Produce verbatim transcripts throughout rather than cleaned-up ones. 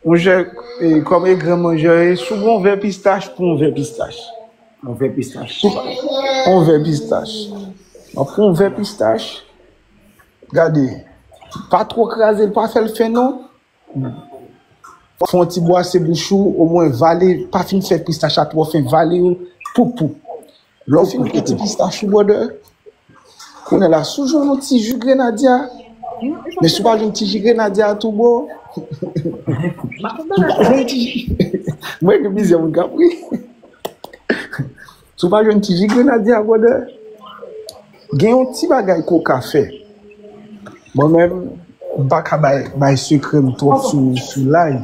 Monchè, e, kòm e gran manjè, e, si w gen yon vè pistach, pran yon vè pistach. Yon vè pistach. Yon vè pistach. Mwen pran yon vè pistach. Gade. Pa twò kraze l, pa fè l fen non. Fè yon ti bwase bouch ou, omwen vale, pa fin fè pistach la twò fen, vale yo, poup poup. Lè w fin pran ti pistach ou, brother, kounye a la, si w jwenn yon ti ji grenadya, men si w pa jwenn ti ji grenadya a tou, bro, si w pa jwenn ti ji, mwen gen plizyè moun k ap ri. Si w pa jwenn ti ji grenadya a, brother, gen yon ti bagay ke w ka fè. Mwen menm, m pa ka bay, bay sekrè m twòp sou, sou live.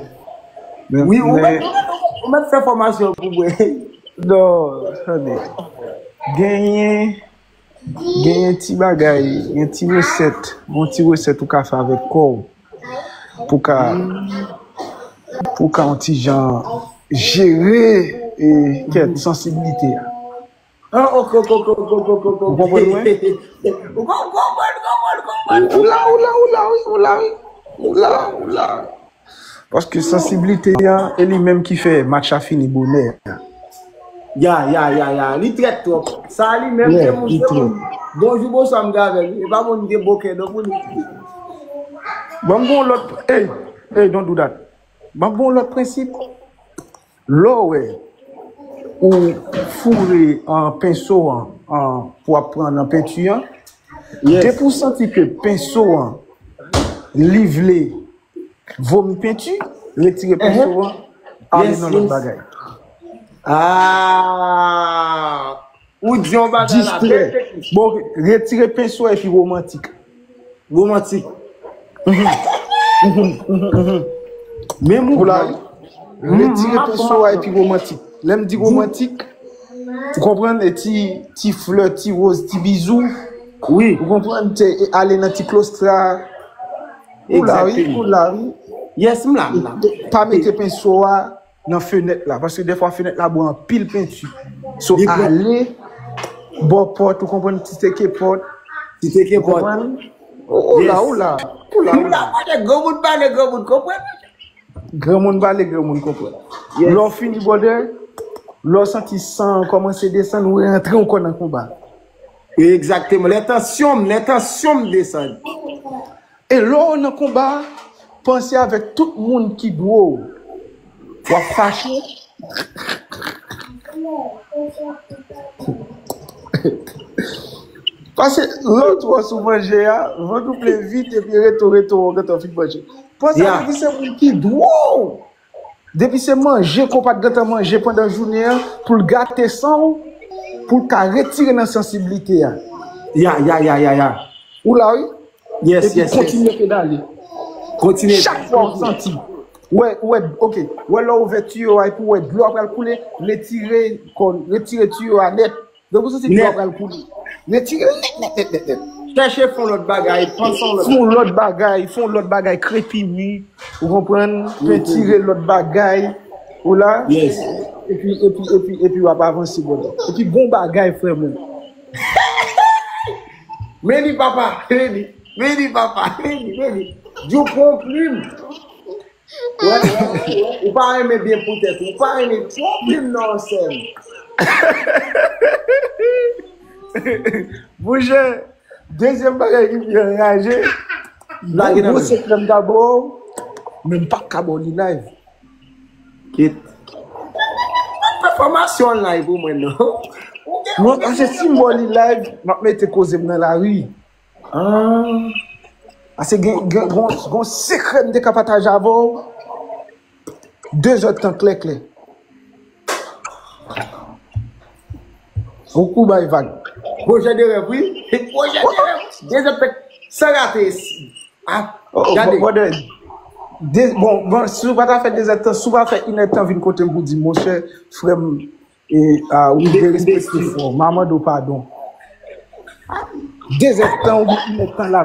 Men, Wi, ou men, mèt, ou mèt, ou mèt fè fòmasyon pou mwen. Non, tande. Genyen, genyen ti bagay, gen ti resèt, gen ti resèt ou ka fè avèk kò w. Pou ka, pou ka yon ti jan jere, e, kèt, sansiblite a. Ah, ok, ok, ok, ok, ok, ok, ok. Ou konprann mwen? Ou konprann, konprann, konprann, konprann. Ou la, ou la, ou la, wi, ou la, wi. Ou la, ou la. Paske sansiblite a, e li menm ki fè match la fini bonè. Ya, ya, ya, ya. Li trèt twòp. Sa li menm, Yeah, se moun, li se trèt. Moun. Bonjou, bonswa, m gen avè l. E pa moun gen bokè, donk pou li. Bon, m gen yon lòt, hey, hey, don't do that. Bon, m gen yon lòt prensip. Lè w wè ou foure an penso an, an, pou ap pran nan penti an, Yes. depi w santi ke penso an, li vle vomi penti, retire penso an, ale Yes, nan lòt yes. Bagay. Ah! Ou di yon bagay la, Distrè. Bèl teknik. Bon, retire penso epi romantik. Romantik. Men Ou la, mouvman. wi. Retire Mm, penso a epi romantik. Lè m di romantik, ou konprann, e ti, ti flè, ti woz, ti bizou. Wi. Ou konprann, te e ale nan ti klostra. Ou la, wi, Exactement. Ou la, wi. Yes, m la, m la. Pa mete penso a nan fenèt la, paske defwa fenèt la bwè anpil penti. So, Li bwè- ale bò pòt, ou konprann, ti teke pòt. Ti teke Ou pòt. Konprann? Ou la, Yes. Ou la. Ou la, ou M la la. Kote granmoun pale, granmoun konprann. Granmoun pale, granmoun konprann. Yes. Lè w fini, brother, lè w santi san an kòmanse desann, ou rantre ankò nan konba. Egzakteman. Lè tansyon m, lè tansyon m desann. E lè w nan konba, panse avèk tout moun ki dwe w. W ap fache. Paske lè w twò sou manje a, vant ou ple vit epi reto, reto, w gentan fin manje. Panse Yeah. Avèk se moun ki dwe w. Depi se manje ke w pa t gentan manje pandan jounen an, pou l gate san w, pou l ka retire nan sansiblite a. Ya, ya, ya, ya, ya. Ou la, wi? Yes, Epi yes, yes. Kontinye pedale. Kontinye. Chak fwa w santi. Wè, wè, ok. Wè, lè w ouvè tiyo a, epi w wè dlo a pral koule, retire kòn, retire tiyo a nèt. Depi w santi dlo a Nèt. Pral koule, retire l nèt, nèt, nèt, nèt, nèt. Chèche fè yon lòt bagay, panse yon lòt Fè yon lòt bagay, fè yon lòt bagay, krepi mi, ou konprann, pentire lòt bagay, ou la, Yes. epi, epi, epi, epi w ap avanse, brother. Epi bon bagay, frè mwen. Men li, papa, men li, men li, papa, men li, men li. Djou pran plim. Wè, wè, wè, wè. Ou pa renmen byen pou tèt ou. Ou pa renmen pran plim nan sèm. Monchè, dezyèm bagay ki pi anraje, Lage nan gwo men. Sekrè m ta ba w, men m pa ka ba w li live. Kit. Fè fòmasyon an live pou mwen, non. Non, paske si m ba w li live, m ap mete koze m nan lari. Ah. Paske gen, gen, gen, gen sekrè m te ka pataje avè w. De zèdtan klè, klè. Ou kou bay vag. Pwojè de rèv, wi. Pwojè de rèv. De zèdtan san rate. Ah, Oh, oh, gade. Bon, bon, de, bon, bon, si w pa ta fè de zèdtan, si w pa fè inèdtan vin kote m pou di, monchè, frè m, e, a, ou Mde- derespekte mde- fò, m a mande w padon. De zèdtan ou gen inèdtan la.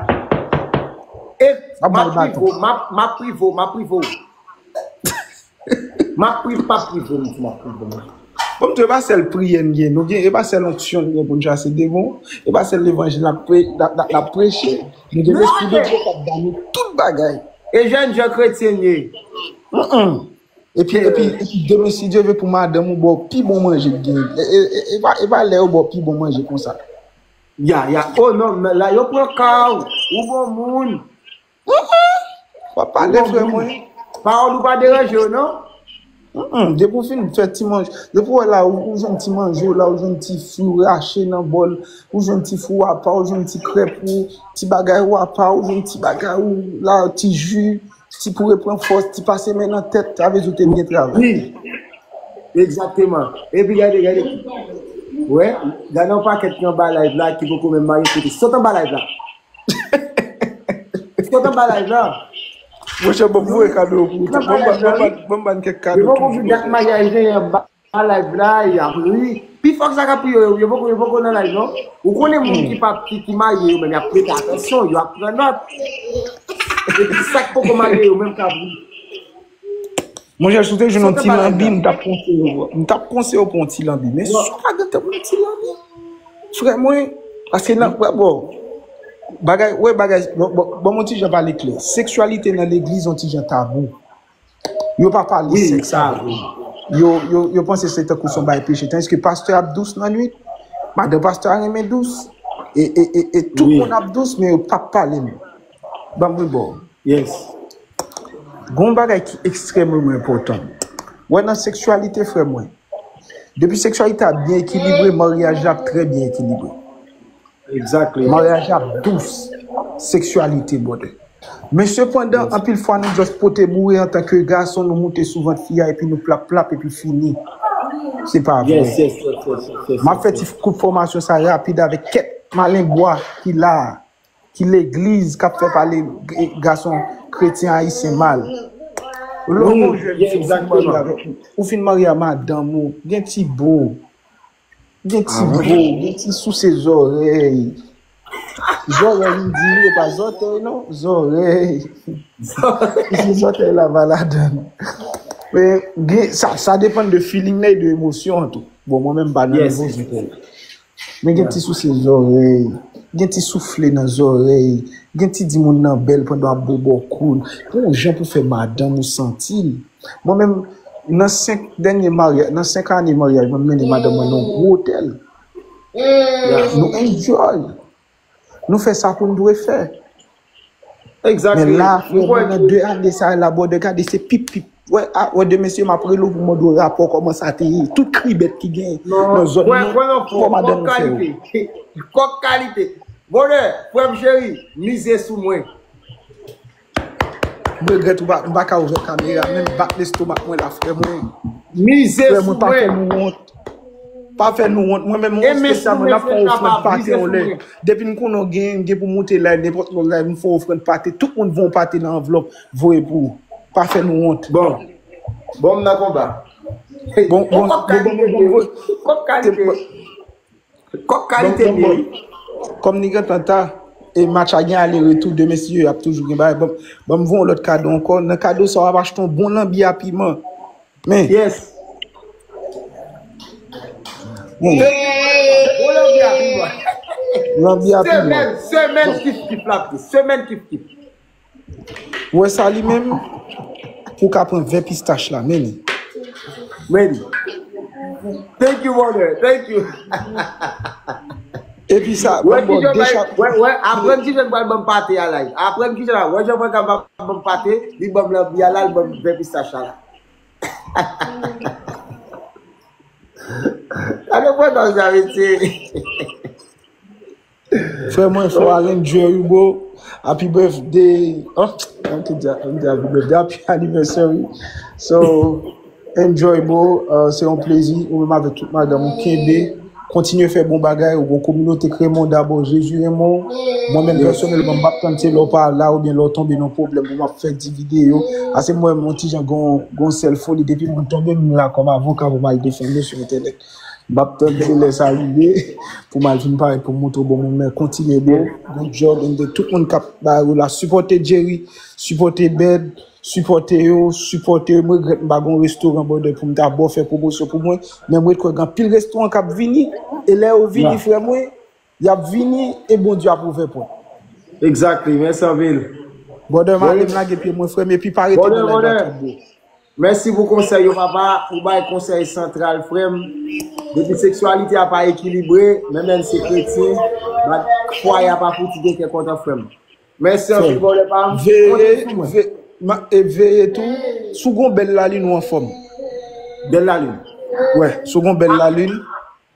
E, Ap m ap bay baton. Privo, m ap, m ap Privo, m ap Privo. M ap pri, m ap Privo, m di m ap Privo. Bon, m di, e pa sèl priyè n gen, nou gen, e pa sèl onksyon n gen pou n chase demon, e pa sèl levanjil n ap pre-, n ap, n ap, n ap preche, nou gen Lespri de Dye k ap ba nou tout bagay. E jèn jan kretyen ye. Epi, epi, epi demen, si Dye vle, pou madanm ou ba w pi bon manje ki genyen. E, e, e, e pa, e pa lè yo ba w pi bon manje konsa. Ya, ya. Oh non, men la yo pran ka w. Ou bon moun. W ap pale, frè mwen. Pawòl ou pa deranje yo, non? Mm-mm. Depi w fin fè ti manje, depi w wè la, ou, ou jwenn ti manje w la, ou jwenn ti fwi w rache nan bòl, ou jwenn ti fwi w apa, ou jwenn ti krèp ou, ti bagay ou apa, ou jwenn ti bagay ou la, ti ji, ti pou repran fòs, ti pase men nan tèt, sa vle di w te byen travay. Wi. Egzakteman. Epi gade, gade. Wè, gade yon pakèt ki anba live la ki poko menm marye kote. Sot anba live la. Sot anba live la. Monchè, ban m voye kado pou ou tou. Ban m ban, ban m ban, ban m ban kèk kado tou. Yo poko vin dat maryaj gen anba live la, y ap ri. Pi fò ke sa k ap ri yo, yo poko, yo poko nan live non. Ou konnen moun ki pa, ki, ki marye yo menm, y ap prete atansyon, yo ap pran nòt. Epi sa k poko marye yo menm k ap ri. Monchè, si w te jwenn yon ti lanbi, m t ap konseye w, m t ap konseye w pou yon ti lanbi. Men si w pa gen tan pou yon ti lanbi, frè mwen, paske nan, wè, bon, bagay, wè, bagay, bon, bon, bon, yon ti jan pale klè. Seksyalite nan legliz yon ti jan tabou. Yo pa pale sèks avè yo. Yo, yo, yo panse se tankou se yon bagay peche. Tandiske pastè ap dous nan nwit, madan pastè a renmen dous, e, e, e, e tout moun ap dous, men yo p ap pale l. Ban m rebò. Yes. Gon bagay ki ekstrèmeman enpòtan. Wè nan seksyalite, frè mwen. Depi seksyalite a byen ekilibre, maryaj la ap trè byen ekilibre. Exactly. Maryaj la ap dous. Seksyalite, brother. Men sepandan, anpil fwa nou just pote boure antanke gason, nou moute sou vant fi a epi nou plap plap epi fini. Se pa vre. Yes, yes, yes, yes, yes, yes. M ap fè ti kout fòmasyon sa rapid avèk kèk malenbwa ki la a. Ki legliz k ap fè pale gason kretyen ayisyen mal. Lè w gon jèn fi, ou fin marye avèk, ou fin marye a madanm ou, gen ti bo, gen ti bo, gen ti souse zòrèy. Zòrèy m di, e pa zòtèy non, zòrèy. Souse zòtèy la pa ladan. Men gen, sa, sa depann de feeling nan e de emosyon an tou. Bon, mwen menm m pa nan nivo zòtèy. Men gen ti souse zòrèy, gen ti soufle nan zòrèy, gen ti di moun nan bèl pandan w ap bo bò kou l. Gon jan pou fè madanm ou santi l. Mwen menm, nan senk dènye maryaj, nan senk ane maryaj mwen, m mennen madanm mwen nan yon gwo otèl. Nou enjoy. Nou fè sa pou n dwe fè. Men la, frè mwen, nan de ane sa la, brother, gade se pip pip. Wè, a, wè, de mesye, m ap rele w pou mande w rapò, kòman sa te ye. Tout kribèt ki gen nan zòn nan, kòman madanm ou fè yo. Kòk kalite. Brother, frè m cheri, mize sou mwen. M regrèt ou pa, m pa ka ouvè kamera, men m bat lestomak mwen la, frè mwen. Mize sou mwen. Pa fè nou wont. Mwen menm, mwen espesyalman, n ap fè yon ofrann pate yon lè. Depi n konnen w gen, gen pou moute live, nenpòt lòt live, m fè yon ofrann pate. Tout moun voye yon pate nan anvlòp, voye pou ou. Pa fè nou wont. Bon. Bon, m nan konba. Bon, bon, bon, bon, bon, bon. Kòk kalite. Kòk kalite byen wi. Kòm ni gentan ta, e match a gen ale retou, de mesye ap toujou gen bagay. Bon, bon, m voye yon lòt kado ankò. Nan kado sa, w ap achte yon bon lanbi a piman. Men. Yes. Bon. Bon lanbi a piman. Lanbi a piman. Semèn, semèn kif kif la ap di. Semèn kif kif. Ou wè sa li menm? Pou w ka pran vè pistach la, men li. Men li. Thank you, brother. Thank you. Epi sa, wè, bon, bon, decha- wè, wè, aprann kijan pral ban m pate a la. Aprann kijan la. Wè, jan pral ka ban m pate, li ban m lanbi a la, li ban m vè pistach la. Gade pran nan sa, mesye. Frè mwen, fò al enjoy ou, bro. Happy birthday. Oh, m te di, m te happy birthday. Happy anniversary. So, enjoy, bro. Uh, se yon plezi. Ou menm avèk tout madanm ou, kenbe. Kontinye fè bon bagay. Ou gon kominote k renmen w dabò. Jezi renmen w. Mwen menm, pèsonèlman, m p ap tann se lè w pa la oubyen lè w tonbe nan pwoblèm pou m ap fè di videyo. Ase mwen, yon ti jan gon, gon sèl foli. Depi mwen tonbe, m la kòm avoka pou m al defann yo sou entènèt. M ap tann se lè sa rive pou m al fin parèt pou m montre w bon moun, men kontinye, bro. Good job, and then tout moun k ap ba yo la, sipòte Jerry, sipòte Bed, sipòte yo, sipòte yo. M regrèt m pa gon restoran, brother, pou m ta ba w fè pwomosyon pou mwen, men m ret kwè gen anpil restoran k ap vini, e lè yo vini, frè mwen, y ap vini, e Bondye ap ouvè pòt. Exactly, mèsi anpil. Brother, m ale, m lage pye mwen, frè m, epi pa rete nan live la twòp, bro. Mèsi pou konsèy yo, papa. Ou bay konsèy santral, frè m. Depi seksyalite a pa ekilibre, menm lè n se kretyen, fwaye a pa fouti gen kè kontan, frè m. Mèsi anpil, brother pa m. Veye, ve, ma, e veye tou, si w gon bèl lalin ou anfòm. Bèl lalin. Wè, si w gon bèl lalin.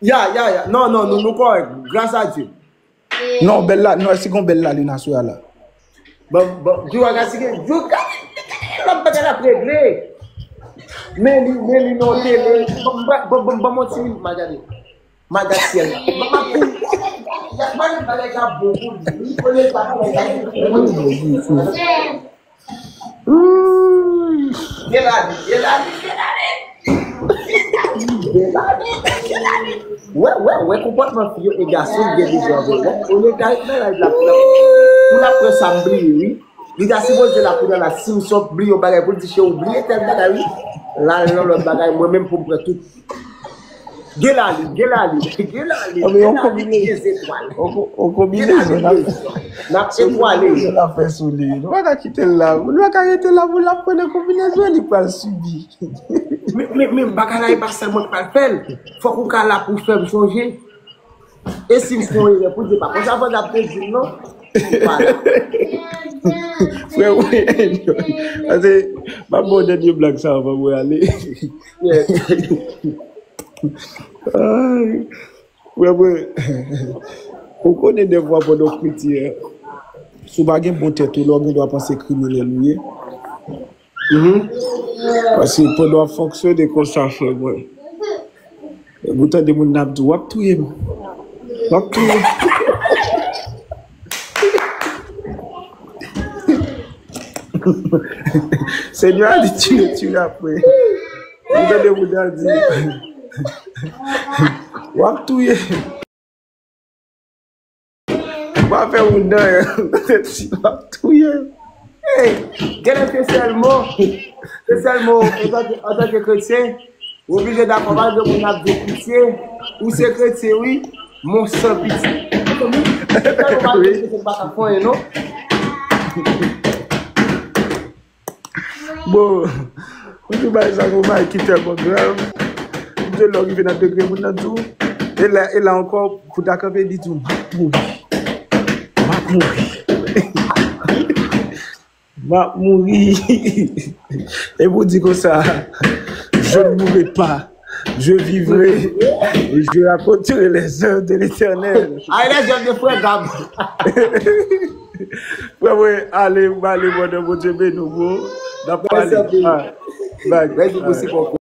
Ya, ya, ya. Non, non, nou, nou kòrèk. Gras a Dye. Non, bèl la, non, èske gon bèl lalin aswè a la? Bon, bon, di w a gade, gade, gade, lòt bagay l ap regle. Men li, men li non tele. Bon, bon, bon, bon, bon, ti minit, ma gade. Ma gad syèl la. Ma, ma pou. Ma yon bagay k ap bon pou li. Li konnen sa pou li. Gen lavi, gen lavi, gen lavi. Gen lavi, gen lavi. Wè, wè, wè, konpòtman fi yo e gason ki gen bezwen avè w. Olye l ta ret nan live la pou l ap, pou l ap pran sa m bliye, wi. Li ta sipoze la kounye a la, si m sot bliye yon bagay pou l di, "Cheri, ou bliye tèl bagay, wi." L al nan lòt bagay, mwen menm pou m pran tout. Gen lavi, gen lavi, gen lavi, gen lavi, gen zetwal. Gen lavi, gen zetwal. N ap etwale. N ap fè sou li. Nou pa ka kite l la. Nou pa ka rete la pou l ap pran nan konbinezon li pral sibi. Men, men, men, bagay la e pa sèl mwen k pral fè l. Fòk ou ka la pou fè m sonje. E si m fè yon erè pou di pa konsa, fò n ap te di m non. Vwala. Frè mwen, pase, m ap ba w dènye blag sa anvan mwen ale. Ay, frè mwen, ou konnen dèfwa pandan w kretyen, si w pa gen bon tèt ou la, w gen dwa panse kriminèl ou ye. Paske pandan w ap fonksyone konsa, frè mwen, epi w tande moun nan ap di, "W ap touye m. W ap touye m." Senyè a di, "Tire, tire apre." Ou tande moun nan di, "W ap touye m." Ou pa fè moun nan anyen. W ap touye m. Hey, genlè se sèl mo. Se sèl mo. Antanke, antanke kretyen, ou oblije dakò, pa gen moun ap di pitye. Ou se kretyen, wi. Mon san pitye. Ou konprann? Se tèlman malgre kretyen pa ka fè anyen, non. Bon, mwen di bagay sa, yon bagay ki tèlman grav. Mwen di lè w rive nan degre moun nan di w, e la, e la ankò, pou ta kanpe, li di w, "M ap mouri. M ap mouri." M ap mouri. E pou di konsa, "Je ne mourrai pas. Je vivrai et je raconterai les œuvres de l'Éternel." Ay, les œuvres de Frè Gab. Frè mwen, ale, m ale, mwen, Bondye beni w, bro. N ap pale. Mèsi anpil. Ah, bag. Mèsi pou sipò.